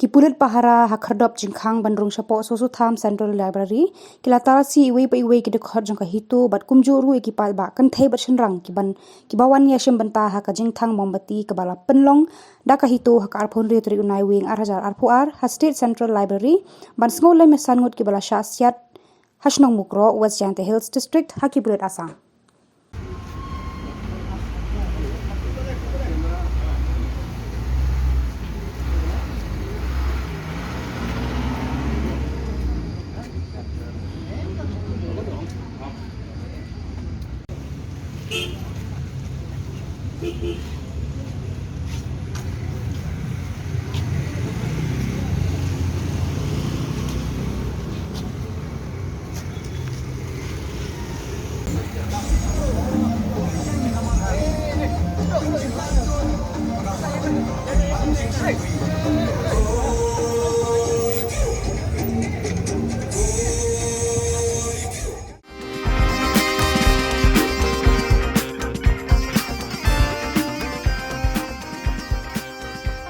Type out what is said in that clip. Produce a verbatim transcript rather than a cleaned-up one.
Ki pulit pahara ha khyrdop jingkhang ban rung shapoh Soso Tham Central Library ki la talasi iwei pa iwei ki dkhot jong ka HITO bad kumjuh ruh ïa ki paidbah kynthei bad shynrang ki ban ki ba wan ïashim bynta ha ka jingthang mombati kaba la pynlong da ka HITO ha ka arphew hynriew tarik u Naiwieng ar hajar arphew ar ha State Central Library ban sngewlem ïa san ngut kiba la shah siat ha shnong Mukroh, West Jaintia Hills District ha ki pulit Assam.